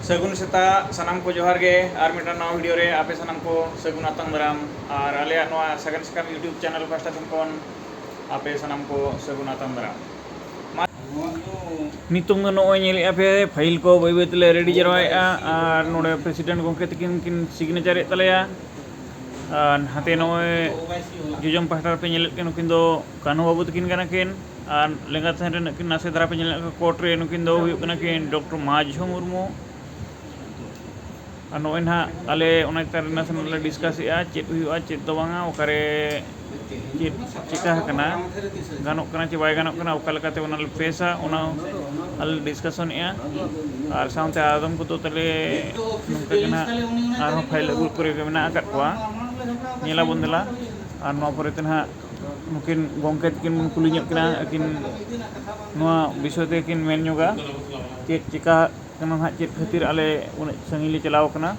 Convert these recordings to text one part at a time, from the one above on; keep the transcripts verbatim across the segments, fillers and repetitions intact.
ᱥᱟᱹᱜᱩᱱ ᱥᱮᱛᱟᱜ, ᱥᱟᱱᱟᱢ ᱠᱚ ᱡᱚᱦᱟᱨ ᱜᱮ᱾ ᱟᱨ ᱢᱤᱫᱴᱟᱝ ᱱᱟᱣᱟ ᱵᱷᱤᱰᱤᱭᱳ ᱨᱮ ᱟᱯᱮ ᱥᱟᱱᱟᱢ ᱠᱚ ᱥᱟᱹᱜᱩᱱ ᱟᱛᱟᱝ ᱫᱟᱨᱟᱢ᱾ ᱟᱨ ᱟᱞᱮᱭᱟᱜ ᱱᱚᱣᱟ ᱥᱟᱜᱮᱱ ᱥᱟᱠᱟᱢ YouTube ᱪᱮᱱᱮᱞ ᱯᱟᱦᱴᱟ ᱴᱷᱮᱱ ᱠᱷᱚᱱ ᱟᱯᱮ ᱥᱟᱱᱟᱢ ᱠᱚ ᱥᱟᱹᱜᱩᱱ ᱟᱛᱟᱝ ᱫᱟᱨᱟᱢ᱾ ᱱᱤᱛᱚᱝ ᱫᱚ ᱱᱚᱜᱼᱚᱭ ᱧᱮᱞᱮᱫᱼᱟ ᱯᱮ, ᱯᱷᱟᱭᱤᱞ ᱠᱚ ᱵᱟᱹᱭ ᱵᱟᱹᱭ ᱛᱮᱞᱮ ᱨᱮᱰᱤ ᱡᱟᱣᱨᱟᱭᱮᱫᱼᱟ᱾ ᱟᱨ ᱱᱚᱰᱮ ᱯᱨᱮᱥᱤᱰᱮᱱᱴ ᱜᱚᱢᱠᱮ ᱛᱟᱹᱠᱤᱱ ᱠᱤᱱ ᱥᱤᱜᱽᱱᱮᱪᱟᱨᱮᱫ ᱛᱟᱞᱮᱭᱟ᱾ ᱟᱨ ᱦᱟᱱᱛᱮ ᱱᱚᱜᱼᱚᱭ ᱡᱚᱡᱚᱢ ᱯᱟᱦᱴᱟ ᱨᱮᱯᱮ ᱧᱮᱞᱮᱫ ᱠᱤᱱ, ᱱᱩᱠᱤᱱ ᱫᱚ ᱠᱟᱹᱱᱦᱩ ᱵᱟᱹᱵᱩ ᱛᱟᱹᱠᱤᱱ ᱠᱟᱱᱟ ᱠᱤᱱ᱾ ᱟᱨ ᱞᱮᱸᱜᱟ ᱥᱮᱱ ᱨᱮ ᱱᱩᱠᱤᱱ ᱱᱟᱥᱮ ᱫᱷᱟᱨᱟ ᱯᱮ ᱧᱮᱞᱮᱫ ᱠᱚᱣᱟ ᱠᱳᱨᱴ ᱨᱮ, ᱱᱩᱠᱤᱱ ᱫᱚ ᱦᱩᱭᱩᱜ ᱠᱟᱱᱟ ᱠᱤᱱ ᱰᱚᱠᱴᱚᱨ ᱢᱟᱡᱷᱚ ᱢᱩᱨᱢᱩ᱾ ᱟᱨ ᱱᱚᱜᱼᱚᱭ ᱱᱟᱦᱟᱜ ᱟᱞᱮ ᱚᱱᱟ ᱪᱮᱛᱟᱱ ᱨᱮ ᱱᱟᱥᱮᱱᱟᱜ ᱞᱮ ᱰᱤᱥᱠᱟᱥᱮᱜᱼᱟ, ᱪᱮᱫ ᱦᱩᱭᱩᱜᱼᱟ, ᱪᱮᱫ ᱫᱚ ᱵᱟᱝᱟ, ᱚᱠᱟᱨᱮ ᱪᱮᱫ ᱪᱮᱠᱟ ᱟᱠᱟᱱᱟ, ᱜᱟᱱᱚᱜ ᱠᱟᱱᱟ ᱪᱮ ᱵᱟᱭ ᱜᱟᱱᱚᱜ ᱠᱟᱱᱟ, ᱚᱠᱟ ᱞᱮᱠᱟᱛᱮ ᱚᱱᱟ ᱞᱮ ᱯᱷᱮᱥᱟ, ᱚᱱᱟ ᱟᱞᱮ ᱰᱤᱥᱠᱟᱥᱚᱱᱮᱜᱼᱟ᱾ ᱟᱨ ᱥᱟᱶᱛᱮ ᱟᱫᱚᱢ ᱠᱚᱫᱚ ᱛᱟᱞᱮ ᱱᱚᱝᱠᱟ ᱜᱮ ᱱᱟᱦᱟᱜ ᱟᱨᱦᱚᱸ ᱯᱷᱟᱭᱤᱞ ᱟᱹᱜᱩ ᱠᱚᱨᱮ ᱜᱮ ᱢᱮᱱᱟᱜ ᱟᱠᱟᱫ ᱠᱚᱣᱟ, ᱧᱮᱞᱟᱵᱚᱱ ᱫᱮᱞᱟ᱾ ᱟᱨ ᱱᱚᱣᱟ ᱯᱚᱨᱮᱛᱮ ᱱᱟᱦᱟᱜ ᱱᱩᱠᱤᱱ ᱜᱚᱢᱠᱮ ᱛᱟᱹᱠᱤᱱ ᱵᱚᱱ ᱠᱩᱞᱤ ᱧᱚᱜ ᱠᱤᱱᱟ, ᱟᱹᱠᱤᱱ ᱱᱚᱣᱟ ᱵᱤᱥᱚᱭ ᱛᱮ ᱠᱤᱱ ᱢᱮᱱ ᱧᱚᱜᱟ, ᱪᱮᱫ ᱪᱮᱠᱟ ᱠᱟᱱᱟ ᱱᱟᱦᱟᱜ, ᱪᱮᱫ ᱠᱷᱟᱹᱛᱤᱨ ᱟᱞᱮ ᱩᱱᱟᱹᱜ ᱥᱟᱺᱜᱤᱧ ᱞᱮ ᱪᱟᱞᱟᱣ ᱠᱟᱱᱟ,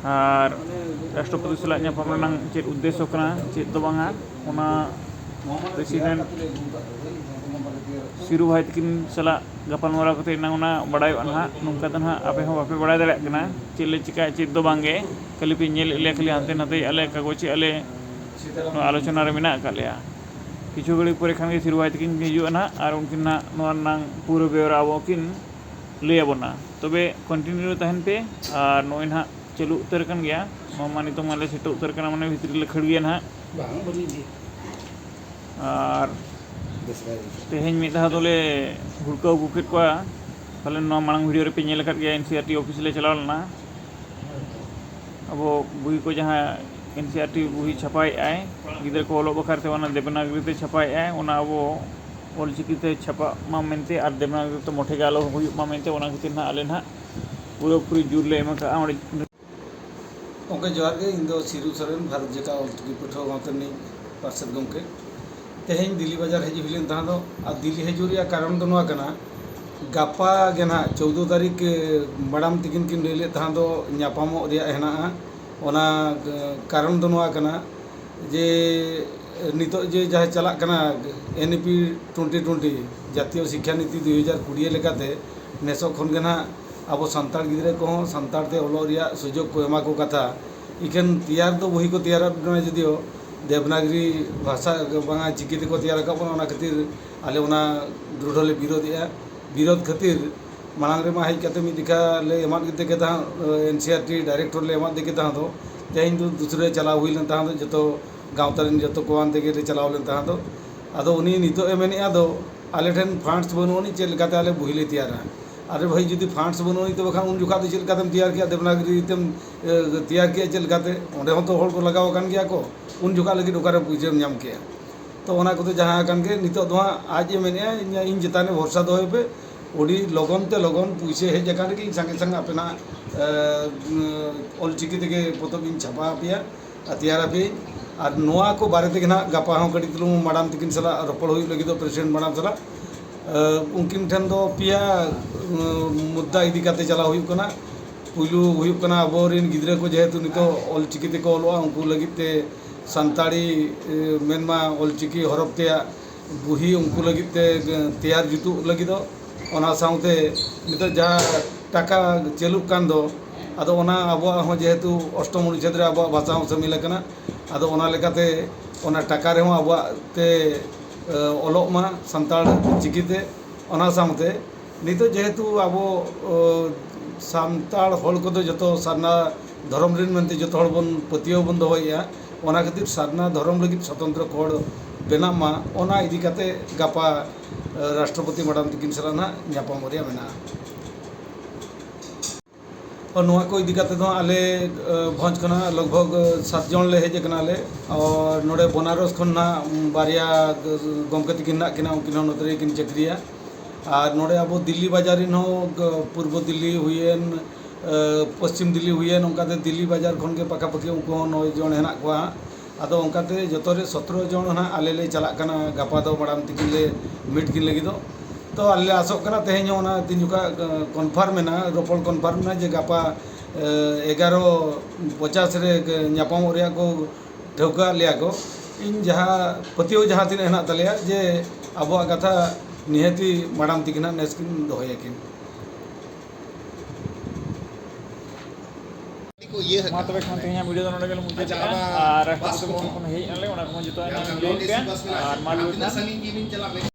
ᱟᱨ ᱨᱟᱥᱴᱨᱚᱯᱚᱛᱤ ᱥᱟᱞᱟᱜ ᱧᱟᱯᱟᱢ ᱨᱮᱱᱟᱜ ᱪᱮᱫ ᱩᱫᱽᱫᱮᱥᱥᱚ ᱠᱟᱱᱟ, ᱪᱮᱫ ᱫᱚ ᱵᱟᱝᱟ, ᱚᱱᱟ ᱯᱨᱮᱥᱤᱰᱮᱱᱴ ᱥᱤᱨᱩ ᱵᱷᱟᱭ ᱛᱟᱹᱠᱤᱱ ᱥᱟᱞᱟᱜ ᱜᱟᱯᱟᱞᱢᱟᱨᱟᱣ ᱠᱟᱛᱮ ᱮᱱᱟᱝ ᱚᱱᱟ ᱵᱟᱲᱟᱭᱚᱜᱼᱟ ᱱᱟᱦᱟᱜ᱾ ᱱᱚᱝᱠᱟ ᱫᱚ ᱱᱟᱦᱟᱜ ᱟᱯᱮ ᱦᱚᱸ ᱵᱟᱯᱮ ᱵᱟᱲᱟᱭ ᱫᱟᱲᱮᱭᱟᱜ ᱠᱟᱱᱟ ᱪᱮᱫ ᱞᱮ ᱪᱤᱠᱟᱹᱭᱟ, ᱪᱮᱫ ᱫᱚ ᱵᱟᱝᱜᱮ, ᱠᱷᱟᱹᱞᱤ ᱯᱮ ᱧᱮᱞᱮᱫ ᱞᱮᱭᱟ, ᱠᱷᱟᱹᱞᱤ ᱦᱟᱱᱛᱮ ᱱᱟᱛᱮᱭᱮᱫᱼᱟ ᱞᱮ, ᱠᱟᱜᱚᱡᱽᱮᱫᱼᱟ ᱞᱮ, ᱱᱚᱣᱟ ᱟᱞᱳᱪᱚᱱᱟ ᱨᱮ ᱢᱮᱱᱟᱜ ᱟᱠᱟᱫ ᱞᱮᱭᱟ᱾ ᱠᱤᱪᱷᱩ ᱜᱷᱟᱹᱲᱤᱡ ᱯᱚᱨᱮ ᱠᱷᱟᱱ ᱜᱮ ᱥᱤᱨᱩ ᱵᱷᱟᱭ ᱛᱟᱹᱠᱤᱱ ᱠᱤᱱ ᱦᱤᱡᱩᱜᱼᱟ ᱱᱟᱦᱟᱜ, ᱟᱨ ᱩᱱᱠᱤᱱ ᱱᱟᱦᱟᱜ ᱱᱚᱣᱟ ᱨᱮᱱᱟᱝ ᱯᱩᱨᱟᱹ ᱵᱮᱣᱨᱟ ᱟᱵᱚ ᱠᱤᱱ ᱞᱟᱹᱭ ᱟᱵᱚᱱᱟ᱾ ᱛᱚᱵᱮ ᱠᱚᱱᱴᱤᱱᱤᱭᱩ ᱨᱮ ᱛᱟᱦᱮᱱ ᱯᱮ᱾ ᱟᱨ ᱱᱚᱜᱼᱚᱭ ᱱᱟᱦᱟᱜ ᱪᱟᱹᱞᱩ ᱩᱛᱟᱹᱨ ᱟᱠᱟᱱ ᱜᱮᱭᱟ, ᱱᱚᱣᱟ ᱢᱟ ᱱᱤᱛᱚᱝ ᱢᱟᱞᱮ ᱥᱮᱴᱮᱨ ᱩᱛᱟᱹᱨ ᱠᱟᱱᱟ, ᱢᱟᱱᱮ ᱵᱷᱤᱛᱨᱤ ᱞᱮ ᱠᱷᱟᱹᱲ ᱜᱮᱭᱟ ᱱᱟᱦᱟᱜ᱾ ᱵᱟᱝ, ᱵᱟᱹᱞᱤᱧ ᱤᱫᱤᱭᱟ᱾ ᱟᱨ ᱵᱮᱥ ᱵᱟᱭ ᱵᱩᱡᱷᱟᱹᱣᱟ᱾ ᱛᱮᱦᱮᱧ ᱢᱤᱫ ᱫᱷᱟᱣ ᱫᱚᱞᱮ ᱦᱩᱲᱠᱟᱹᱣ ᱟᱹᱜᱩ ᱠᱮᱫ ᱠᱚᱣᱟ᱾ ᱯᱟᱞᱮᱱ ᱱᱚᱣᱟ ᱢᱟᱲᱟᱝ ᱵᱷᱤᱰᱤᱭᱳ ᱨᱮᱯᱮ ᱧᱮᱞ ᱟᱠᱟᱫ ᱜᱮᱭᱟ, ᱮᱱ ᱥᱤ ᱟᱨ ᱴᱤ ᱚᱯᱷᱤᱥ ᱞᱮ ᱪᱟᱞᱟᱣ ᱞᱮᱱᱟ᱾ ᱟᱵᱚ ᱵᱳᱭ ᱠᱚ ᱡᱟᱦᱟᱸ ᱮᱱ ᱥᱤ ᱟᱨ ᱴᱤ ᱵᱳᱭ ᱪᱷᱟᱯᱟᱭᱮᱫᱼᱟᱭ, ᱜᱤᱫᱽᱨᱟᱹ ᱠᱚ ᱚᱞᱚᱜ ᱵᱟᱠᱷᱨᱟ ᱛᱮ ᱚᱱᱟ ᱫᱮᱵᱽᱱᱟᱜᱚᱨᱤ ᱛᱮ ᱪᱷᱟᱯᱟᱭᱮᱫᱼᱟᱭ, ᱚᱱᱟ ᱟᱵᱚ ᱚᱞ ᱪᱤᱠᱤ ᱛᱮ ᱪᱷᱟᱯᱟᱜ ᱢᱟ ᱢᱮᱱᱛᱮ ᱟᱨ ᱫᱮᱵᱽᱱᱟᱜᱚᱨᱤ ᱛᱮ ᱢᱚᱴᱷᱮ ᱜᱮ ᱟᱞᱚ ᱦᱩᱭᱩᱜ ᱢᱟ ᱢᱮᱱᱛᱮ, ᱚᱱᱟ ᱠᱷᱟᱹᱛᱤᱨ ᱱᱟᱦᱟᱜ ᱟᱞᱮ ᱱᱟᱦᱟᱜ ᱯᱩᱨᱟᱹᱯᱩᱨᱤ ᱡᱳᱨ ᱞᱮ ᱮᱢ ᱟᱠᱟᱫᱼᱟ ᱚᱸᱰᱮ᱾ ᱜᱚᱢᱠᱮ ᱡᱚᱦᱟᱨ ᱜᱮ, ᱤᱧ ᱫᱚ ᱥᱤᱨᱩ ᱥᱚᱨᱮᱱ, ᱵᱷᱟᱨᱚᱛ ᱡᱟᱠᱟᱛ ᱚᱞᱪᱤᱠᱤ ᱯᱟᱹᱴᱷᱩᱣᱟᱹ ᱜᱟᱶᱛᱟ ᱨᱤᱱᱤᱡ ᱯᱟᱨᱥᱮᱛ ᱜᱚᱢᱠᱮ᱾ ᱛᱮᱦᱮᱧ ᱫᱤᱞᱞᱤ ᱵᱟᱡᱟᱨ ᱦᱤᱡᱩᱜ ᱦᱩᱭ ᱞᱮᱱ ᱛᱟᱦᱮᱸ ᱫᱚ, ᱟᱨ ᱫᱤᱞᱞᱤ ᱦᱤᱡᱩᱜ ᱨᱮᱭᱟᱜ ᱠᱟᱨᱚᱱ ᱫᱚ ᱱᱚᱣᱟ ᱠᱟᱱᱟ, ᱜᱟᱯᱟ ᱜᱮ ᱱᱟᱦᱟᱜ ᱪᱳᱫᱽᱫᱚ ᱛᱟᱹᱨᱤᱠᱷ, ᱮ, ᱢᱮᱰᱟᱢ ᱛᱤᱠᱤᱱ ᱠᱤᱱ ᱞᱟᱹᱭ ᱞᱮᱫ ᱛᱟᱦᱮᱸ ᱫᱚ ᱧᱟᱯᱟᱢᱚᱜ ᱨᱮᱭᱟᱜ ᱦᱮᱱᱟᱜᱼᱟ᱾ ᱚᱱᱟ, ᱮ, ᱠᱟᱨᱚᱱ ᱫᱚ ᱱᱚᱣᱟ ᱠᱟᱱᱟ ᱡᱮ, ᱮ, ᱱᱤᱛᱚᱜ ᱡᱮ ᱡᱟᱦᱟᱸ ᱪᱟᱞᱟᱜ ᱠᱟᱱᱟ N E P twenty twenty, ᱡᱟᱛᱤᱭᱚ ᱥᱤᱠᱠᱷᱟ ᱱᱤᱛᱤ ᱫᱩᱭ ᱦᱟᱡᱟᱨ ᱠᱩᱲᱤ ᱞᱮᱠᱟᱛᱮ ᱱᱮᱥᱚᱜ ᱠᱷᱚᱱ ᱜᱮ ᱱᱟᱦᱟᱜ ᱟᱵᱚ ᱥᱟᱱᱛᱟᱲ ᱜᱤᱫᱽᱨᱟᱹ ᱠᱚᱦᱚᱸ ᱥᱟᱱᱛᱟᱲ ᱛᱮ ᱚᱞᱚᱜ ᱨᱮᱭᱟᱜ ᱥᱩᱡᱳᱜᱽ ᱠᱚ ᱮᱢᱟ ᱠᱚ ᱠᱟᱛᱷᱟ᱾ ᱤᱠᱷᱟᱹᱱ ᱛᱮᱭᱟᱨ ᱫᱚ ᱵᱳᱭ ᱠᱚ ᱛᱮᱭᱟᱨ ᱟᱠᱟᱫ ᱵᱚᱱᱟ, ᱡᱩᱫᱤᱭᱳ ᱫᱮᱵᱽᱱᱟᱜᱽᱨᱤ ᱵᱷᱟᱥᱟ ᱵᱟᱝᱟ ᱪᱤᱠᱤ ᱛᱮᱠᱚ ᱛᱮᱭᱟᱨ ᱟᱠᱟᱫ ᱵᱚᱱᱟ, ᱚᱱᱟ ᱠᱷᱟᱹᱛᱤᱨ ᱟᱞᱮ ᱚᱱᱟ ᱫᱨᱩᱰᱷᱚ ᱞᱮ ᱵᱤᱨᱳᱫᱷᱮᱜᱼᱟ᱾ ᱵᱤᱨᱳᱫᱷ ᱠᱷᱟᱹᱛᱤᱨ ᱢᱟᱲᱟᱝ ᱨᱮᱢᱟ ᱦᱮᱡ ᱠᱟᱛᱮ ᱢᱤᱫ ᱡᱮᱠᱷᱟ ᱞᱮ ᱮᱢᱟᱫ ᱜᱮ ᱛᱟᱦᱮᱸᱫ, ᱮᱱ ᱥᱤ ᱟᱨ ᱴᱤ ᱰᱟᱭᱨᱮᱠᱴᱚᱨ ᱞᱮ ᱮᱢᱟᱫ ᱜᱮ ᱛᱟᱦᱮᱸᱫ ᱫᱚ, ᱛᱮᱦᱮᱧ ᱫᱚ ᱫᱩᱥᱨᱟᱹ ᱪᱟᱞᱟᱣ ᱦᱩᱭ ᱞᱮᱱ ᱛᱟᱦᱮᱸᱫ ᱫᱚ, ᱡᱚᱛᱚ ᱜᱟᱶᱛᱟ ᱨᱮᱱ ᱡᱚᱛᱚ ᱠᱚ ᱟᱱ ᱛᱮᱜᱮ ᱞᱮ ᱪᱟᱞᱟᱣ ᱞᱮᱱ ᱛᱟᱦᱮᱸᱫ ᱫᱚ᱾ ᱟᱫᱚ ᱩᱱᱤ ᱱᱤᱛᱚᱜ ᱮ ᱢᱮᱱᱮᱫᱼᱟ ᱫᱚ, ᱟᱞᱮ ᱴᱷᱮᱱ ᱯᱷᱟᱱᱰᱥ ᱵᱟᱹᱱᱩᱜ ᱟᱹᱱᱤᱡ, ᱪᱮᱫ ᱞᱮᱠᱟᱛᱮ ᱟᱞᱮ ᱵᱳᱭ ᱞᱮ ᱛᱮᱭᱟᱨᱟ? ᱟᱨᱮ ᱵᱷᱟᱹᱭ, ᱡᱩᱫᱤ ᱯᱷᱟᱱᱰᱥ ᱵᱟᱹᱱᱩᱜ ᱟᱹᱱᱤᱡ, ᱛᱚᱵᱮ ᱠᱷᱟᱱ ᱩᱱ ᱡᱚᱠᱷᱟᱜ ᱫᱚ ᱪᱮᱫ ᱞᱮᱠᱟᱛᱮᱢ ᱛᱮᱭᱟᱨ ᱠᱮᱭᱟ? ᱫᱮᱵᱽᱱᱟᱜᱽᱨᱤ ᱛᱮᱢ, ᱮ, ᱛᱮᱭᱟᱨ ᱠᱮᱭᱟ ᱪᱮᱫ ᱞᱮᱠᱟᱛᱮ? ᱚᱸᱰᱮ ᱦᱚᱸ ᱛᱚ ᱦᱚᱲ ᱠᱚ ᱞᱟᱜᱟᱣ ᱟᱠᱟᱱ ᱜᱮᱭᱟ ᱠᱚ, ᱩᱱ ᱡᱚᱠᱷᱟᱜ ᱞᱟᱹᱜᱤᱫ ᱚᱠᱟᱨᱮ ᱯᱩᱭᱥᱟᱹᱢ ᱧᱟᱢ ᱠᱮᱭᱟ? ᱛᱚ ᱚᱱᱟ ᱠᱚᱫᱚ ᱡᱟᱦᱟᱸ ᱟᱠᱟᱱ ᱜᱮ, ᱱᱤᱛᱚᱜ ᱫᱚ ᱦᱟᱸᱜ ᱟᱡ ᱮ ᱢᱮᱱᱮᱫᱼᱟ, ᱤᱧ, ᱤᱧ ᱪᱮᱛᱟᱱ ᱨᱮ ᱵᱷᱚᱨᱥᱟ ᱫᱚᱦᱚᱭ ᱯᱮ, ᱟᱹᱰᱤ ᱞᱚᱜᱚᱱ ᱛᱮ ᱞᱚᱜᱚᱱ ᱯᱩᱭᱥᱟᱹ ᱦᱮᱡ ᱟᱠᱟᱱ ᱨᱮᱜᱮ ᱤᱧ ᱥᱟᱸᱜᱮ ᱥᱟᱸᱜᱮ ᱟᱯᱮ ᱱᱟᱦᱟᱜ, ᱮ, ᱚᱞᱪᱤᱠᱤ ᱛᱮᱜᱮ ᱯᱚᱛᱚᱵ ᱤᱧ ᱪᱷᱟᱯᱟ ᱟᱯᱮᱭᱟ ᱟᱨ ᱛᱮᱭᱟᱨ ᱟᱯᱮᱭᱟᱹᱧ᱾ ᱟᱨ ᱱᱚᱣᱟ ᱠᱚ ᱵᱟᱨᱮ ᱛᱮᱜᱮ ᱱᱟᱦᱟᱜ ᱜᱟᱯᱟ ᱦᱚᱸ ᱠᱟᱹᱴᱤᱡ ᱛᱩᱞᱩᱝ ᱢᱟᱰᱟᱢ ᱛᱤᱠᱤᱱ ᱥᱟᱞᱟᱜ ᱨᱚᱯᱚᱲ ᱦᱩᱭᱩᱜ ᱞᱟᱹᱜᱤᱫᱚᱜ, ᱯᱨᱮᱥᱤᱰᱮᱱᱴ ᱢᱟᱰᱟᱢ ᱥᱟᱞᱟᱜ᱾ ᱮ, ᱩᱱᱠᱤᱱ ᱴᱷᱮᱱ ᱫᱚ ᱯᱮᱭᱟ, ᱮ, ᱢᱩᱫᱽᱫᱟ ᱤᱫᱤ ᱠᱟᱛᱮ ᱪᱟᱞᱟᱣ ᱦᱩᱭᱩᱜ ᱠᱟᱱᱟ᱾ ᱯᱩᱭᱞᱩ ᱦᱩᱭᱩᱜ ᱠᱟᱱᱟ, ᱟᱵᱚᱨᱮᱱ ᱜᱤᱫᱽᱨᱟᱹ ᱠᱚ ᱡᱮᱦᱮᱛᱩ ᱱᱤᱛᱚᱜ ᱚᱞᱪᱤᱠᱤ ᱛᱮᱠᱚ ᱚᱞᱚᱜᱼᱟ, ᱩᱱᱠᱩ ᱞᱟᱹᱜᱤᱫ ᱛᱮ ᱥᱟᱱᱛᱟᱲᱤ, ᱮ, ᱢᱮᱱᱢᱟ ᱚᱞᱪᱤᱠᱤ ᱦᱚᱨᱚᱯ ᱛᱮᱭᱟᱜ ᱵᱩᱦᱤ ᱩᱱᱠᱩ ᱞᱟᱹᱜᱤᱫ ᱛᱮ, ᱮ, ᱛᱮᱭᱟᱨ ᱡᱩᱛᱩᱜ ᱞᱟᱹᱜᱤᱫᱚᱜ᱾ ᱚᱱᱟ ᱥᱟᱶᱛᱮ ᱱᱤᱛᱚᱜ ᱡᱟᱦᱟᱸ ᱴᱟᱠᱟ ᱪᱟᱹᱞᱩᱜ ᱠᱟᱱ ᱫᱚ, ᱟᱫᱚ ᱚᱱᱟ ᱟᱵᱚᱣᱟᱜ ᱦᱚᱸ ᱡᱮᱦᱮᱛᱩ ᱚᱥᱴᱚᱢ ᱚᱱᱩᱪᱪᱷᱮᱫ ᱨᱮ ᱟᱵᱚᱣᱟᱜ ᱵᱷᱟᱥᱟ ᱦᱚᱸ ᱥᱟᱹᱢᱤᱞ ᱟᱠᱟᱱᱟ᱾ ᱟᱫᱚ ᱚᱱᱟ ᱞᱮᱠᱟᱛᱮ ᱚᱱᱟ ᱴᱟᱠᱟ ᱨᱮᱦᱚᱸ ᱟᱵᱚᱣᱟᱜ ᱛᱮ, ᱮ, ᱚᱞᱚᱜ ᱢᱟ ᱥᱟᱱᱛᱟᱲ ᱪᱤᱠᱤᱛᱮ᱾ ᱚᱱᱟ ᱥᱟᱶᱛᱮ ᱱᱤᱛᱚᱜ ᱡᱮᱦᱮᱛᱩ ᱟᱵᱚ, ᱚ, ᱥᱟᱱᱛᱟᱲ ᱦᱚᱲ ᱠᱚᱫᱚ ᱡᱚᱛᱚ ᱥᱟᱨᱱᱟ ᱫᱷᱚᱨᱚᱢ ᱨᱮᱱ ᱢᱮᱱᱛᱮ ᱡᱚᱛᱚ ᱦᱚᱲ ᱵᱚᱱ ᱯᱟᱹᱛᱭᱟᱹᱣ ᱵᱚᱱ ᱫᱚᱦᱚᱭᱮᱫᱼᱟ, ᱚᱱᱟ ᱠᱷᱟᱹᱛᱤᱨ ᱥᱟᱨᱱᱟ ᱫᱷᱚᱨᱚᱢ ᱞᱟᱹᱜᱤᱫ ᱥᱚᱛᱚᱱᱛᱨᱚ ᱠᱳᱰ ᱵᱮᱱᱟᱜ ᱢᱟ, ᱚᱱᱟ ᱤᱫᱤ ᱠᱟᱛᱮ ᱜᱟᱯᱟ, ᱮ, ᱨᱟᱥᱴᱨᱚᱯᱚᱛᱤ ᱢᱟᱰᱟᱢ ᱛᱤᱠᱤᱱ ᱥᱟᱞᱟᱜ ᱱᱟᱦᱟᱜ ᱧᱟᱯᱟᱢᱚᱜ ᱨᱮᱭᱟᱜ ᱢᱮᱱᱟᱜᱼᱟ᱾ ᱛᱚ ᱱᱚᱣᱟ ᱠᱚ ᱤᱫᱤ ᱠᱟᱛᱮ ᱫᱚ ᱟᱞᱮ, ᱮ, ᱵᱷᱚᱸᱡᱽ ᱠᱷᱚᱱᱟᱜ ᱞᱚᱜᱽ ᱵᱷᱚᱜᱽ, ᱮ, ᱥᱟᱛ ᱡᱚᱱ ᱞᱮ ᱦᱮᱡ ᱟᱠᱟᱱᱟ ᱞᱮ᱾ ᱟᱨ ᱱᱚᱰᱮ ᱵᱚᱱᱟᱨᱚᱥ ᱠᱷᱚᱱ ᱱᱟᱜ, ᱩᱢ, ᱵᱟᱨᱭᱟ ᱜᱚᱢᱠᱮ ᱛᱟᱹᱠᱤᱱ ᱦᱮᱱᱟᱜ ᱠᱤᱱᱟ, ᱩᱱᱠᱤᱱ ᱦᱚᱸ ᱱᱚᱛᱮ ᱨᱮᱜᱮ ᱠᱤᱱ ᱪᱟᱹᱠᱨᱤᱭᱟ᱾ ᱟᱨ ᱱᱚᱰᱮ ᱟᱵᱚ ᱫᱤᱞᱞᱤ ᱵᱟᱡᱟᱨ ᱨᱮᱱ ᱦᱚᱸ, ᱜ-, ᱯᱩᱨᱵᱚ ᱫᱤᱞᱞᱤ ᱦᱩᱭᱮᱱ, ᱮ, ᱯᱚᱥᱪᱤᱢ ᱫᱤᱞᱞᱤ ᱦᱩᱭᱮᱱ, ᱚᱱᱠᱟᱛᱮ ᱫᱤᱞᱞᱤ ᱵᱟᱡᱟᱨ ᱠᱷᱚᱱ ᱜᱮ ᱯᱟᱠᱟᱯᱟᱠᱤ ᱩᱱᱠᱩ ᱦᱚᱸ ᱱᱚᱭ ᱡᱚᱱ ᱦᱮᱱᱟᱜ ᱠᱚᱣᱟ᱾ ᱟᱫᱚ ᱚᱱᱠᱟᱛᱮ ᱡᱚᱛᱚ ᱨᱮ ᱥᱚᱛᱨᱚ ᱡᱚᱱ ᱱᱟᱦᱟᱜ ᱟᱞᱮ ᱞᱮ ᱪᱟᱞᱟᱜ ᱠᱟᱱᱟ᱾ ᱜᱟᱯᱟ ᱫᱚ ᱢᱟᱲᱟᱝ ᱛᱤᱠᱤᱱ ᱞᱮ ᱢᱤᱴ ᱠᱤᱱ ᱞᱟᱹᱜᱤᱫᱚᱜ᱾ ᱛᱚ ᱟᱞᱮ ᱞᱮ ᱟᱥᱚᱜ ᱠᱟᱱᱟ ᱛᱮᱦᱮᱧ ᱦᱚᱸ ᱚᱱᱟ ᱛᱤᱱ ᱡᱚᱠᱷᱟ, ᱮ, ᱠᱚᱱᱯᱷᱟᱨᱢ ᱮᱱᱟ, ᱨᱚᱯᱚᱲ ᱠᱚᱱᱯᱷᱟᱨᱢ ᱮᱱᱟ ᱡᱮ ᱜᱟᱯᱟ, ᱮ, ᱮᱜᱟᱨᱚ ᱯᱚᱪᱟᱥ ᱨᱮ, ᱮ, ᱧᱟᱯᱟᱢᱚᱜ ᱨᱮᱭᱟᱜ ᱠᱚ ᱴᱷᱟᱹᱣᱠᱟᱹ ᱟᱫ ᱞᱮᱭᱟ ᱠᱚ᱾ ᱤᱧ ᱡᱟᱦᱟᱸ ᱯᱟᱹᱛᱭᱟᱹᱣ ᱡᱟᱦᱟᱸ ᱛᱤᱱᱟᱹᱜ ᱦᱮᱱᱟᱜ ᱛᱟᱞᱮᱭᱟ ᱡᱮ ᱟᱵᱚᱣᱟᱜ ᱠᱟᱛᱷᱟ ᱱᱤᱦᱟᱹᱛᱤ ᱢᱟᱲᱟᱝ ᱛᱤᱠᱤᱱ ᱦᱟᱸᱜ ᱱᱮᱥ ᱠᱤᱱ ᱫᱚᱦᱚᱭᱟᱠᱤᱱ᱾ ᱢᱟ ᱛᱚᱵᱮ ᱠᱷᱟᱱ ᱛᱮᱦᱮᱧᱟᱜ video ᱫᱚ ᱱᱚᱰᱮ ᱜᱮᱞᱮ ᱢᱩᱪᱟᱹᱫ ᱠᱟᱜᱼᱟ᱾ ᱟᱨ ᱠᱷᱚᱱ ᱦᱮᱡ ᱮᱱᱟᱞᱮ, ᱚᱱᱟ ᱠᱚᱦᱚᱸ ᱡᱚᱛᱚ ᱮᱱᱟᱝ ᱞᱟᱹᱭ ᱯᱮ᱾ ᱟᱨ ᱢᱟ ᱛᱚᱵᱮ ᱠᱷᱟᱱ᱾